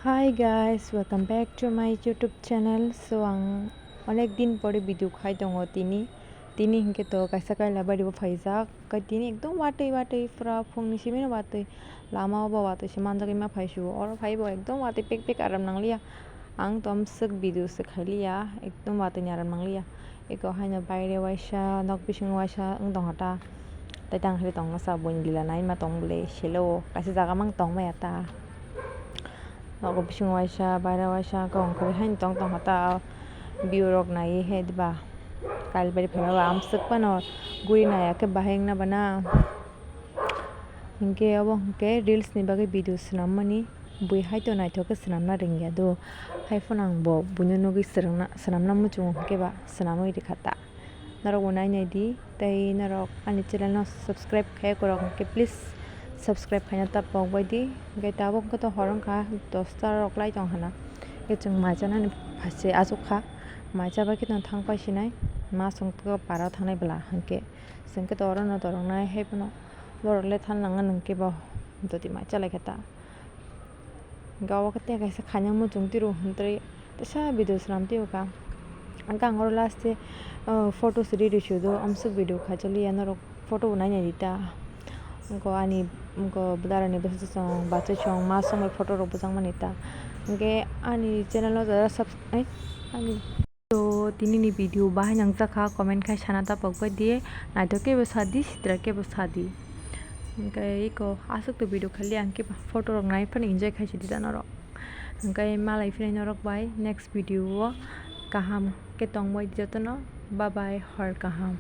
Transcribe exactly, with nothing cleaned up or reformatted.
Hi guys, welcome back to my YouTube channel. So ang onek din pore video khai tongo tini. Tini hinkhe to kaisa kaila bari bo phaijak. Kai tini ekdom watwi watwi pura phungni simi no watwi. Lama o bo watwi se manjak ima phaisu. Oro phai bo ekdom watwi pek pek aram nangliya. Ang to amswk video se khailiya. Ekdom watwi ni aram nangliya. Eko haino baire waisa, nok bisingo waisa wng tongkha ta. Tai tang khe tongmasa buini lila naima tong bwle selo kaisa jaga mang tongmaya ta. Nogo bisingo waisa, baire waisa, kok wngkhorwi haino tong tongkha ta. View rok naiwi he diba. Kailbari phaiba ba amswk phano guri naiya khe bahai wngna bana. Hinkhe obo hinkhe reels ni bagwi video swnammani bui hai to naithok khe swnamna rwngya do. Hai phano ang bo buino nugwi swrwngna, swnamna muchungo hinkhe ba swnamwi rwkha ta. Norok bo nai nai di, tei norok ani channel no subscribe khai kwrwk hinkhe please subscribe khaina ta pok bai di. Hinkhe tabuk hinkhe to hor wngkha dosta rok lai tong hana. Hinkhe chwng mai chanani phaise achuk kha, mai chabai khe no thang pai sinai, ma song para thangnai bwla hinkhe. Chwng khe to oro no torok nai hai phano borok le than nang nang khe bo doti mai chalai kha ta. Hinkhe obo khe tei kaisa khaina muchung tiro hwntrwi teisa video swnam tio ka. Hinkhe ang oro last o photo se riri sudo amswk video khaijak liya norok photo bo nai nai di ta. Hinkhe ani hinkhe bwdara ni bwswk chwng bachai chwng ma songwi photo rok bwchang mani ta. Hinkhe ani channel o jara subscribe ani To tini ni video bahai nang jakha comment khai sana ta pok bai di, naithok khe bo sa di, sitra khe bo sa di. Hinkhe iko aswk to video khaili ang khe photo rok nai phano enjoy khai sidi ta norok. Hinkhe malai phinai norok bai next video o kaham khe tong bai di jotono, bye bye, hor kaham.